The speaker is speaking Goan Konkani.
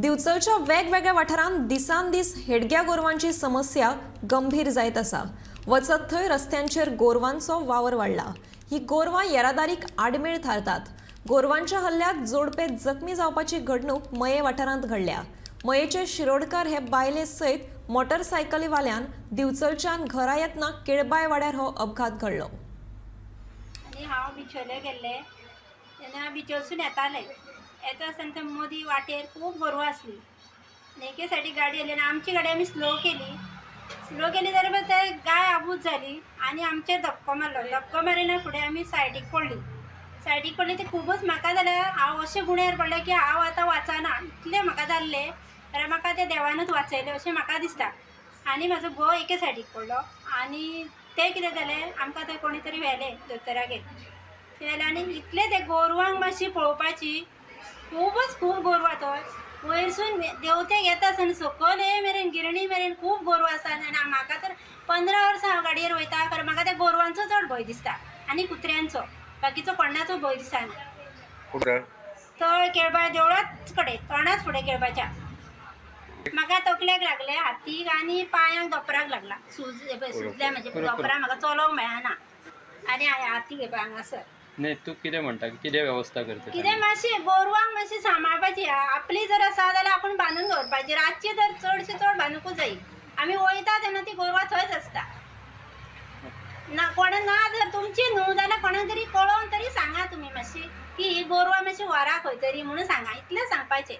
दिवचलच्या वेगवेगळ्या वाठारांत दिसान दीस हेडग्या गोरवांची समस्या गंभीर जायत आसा. वचत थंय रस्त्यांचेर गोरवांचो वावर वाडला. ही गोरवां येरादारीक आडमेळ थारतात. गोरवांच्या हल्ल्यात जोडपे जखमी जावपाची घडणूक मये वाठारांत घडल्या. मयेचे शिरोडकर हे बायले सयत मोटरसायकलीवाल्यान दिवचलच्यान घरा येतना केळबाय वाड्यार हो अपघात घडलो. आनी हांव बिचोले गेल्लें तेन्ना बिचोलसून येतालें. येता आसतना ते मदीं वाटेर खूब गोरवां आसलीं आनी एके सायडीक गाडी येयली आनी आमची गाडी आमी स्लो केली. स्लो केली तरी पण ते गाय आबूज जाली आनी आमचेर धपको मारलो. धपको मारिना फुडें आमी सायडीक पडली. सायडीक पडली ते खुबूच म्हाका जाल्यार हांव अशें गुण्यार पडलें की हांव आतां वाचना इतलें म्हाका जाल्लें, जाल्यार म्हाका तें देवानूच वाचयलें अशें म्हाका दिसता. आनी म्हाजो घोव एके सायडीक पडलो आनी तें कितें जालें, आमकां थंय कोणी तरी व्हेलें दोतोरागेर. व्हेलें आनी इतलें ते गोरवांक मातशी पळोवपाची, खूबच खूब गोरवां थंय वयरसून देंवतेक येता आसतना सकयल ये मेरेन गिरणी मेरेन खूब गोरवां आसा. आनी म्हाका तर 15 वर्सां हांव गाडयेर वयता, खरें म्हाका त्या गोरवांचो चड भंय दिसता आनी कुत्र्यांचो, बाकीचो कोणाचो भंय दिसना. कुठं? तळ केळबा देवळाच कडेन तोंडाच फुडें केळबाच्या. म्हाका तकलेक लागले, हातीक आनी पांयांक दोपराक लागला. सूज हे पळय सुजल्या म्हणजे दोपराक म्हाका चलोवंक मेळना आनी हातीक हे पळय हांगासर. नाही, तू कितें म्हणटा, कितें वेवस्था करता? कितें मातशी गोरवांक मातशी सांबाळपाची. आपली जर आसा जाल्यार आपूण बांदून दवरपाची. रातची तर चडशे चड बांदूंकूच जाय. आमी वयता तेन्ना ती गोरवां थंयच आसता. ना कोण ना जर तुमची न्हू जाल्यार कोणाक तरी कळोवन तरी सांगा तुमी मातशी की ही गोरवां मातशी व्हरा खंय तरी म्हणून सांगा, इतलें सांगपाचें.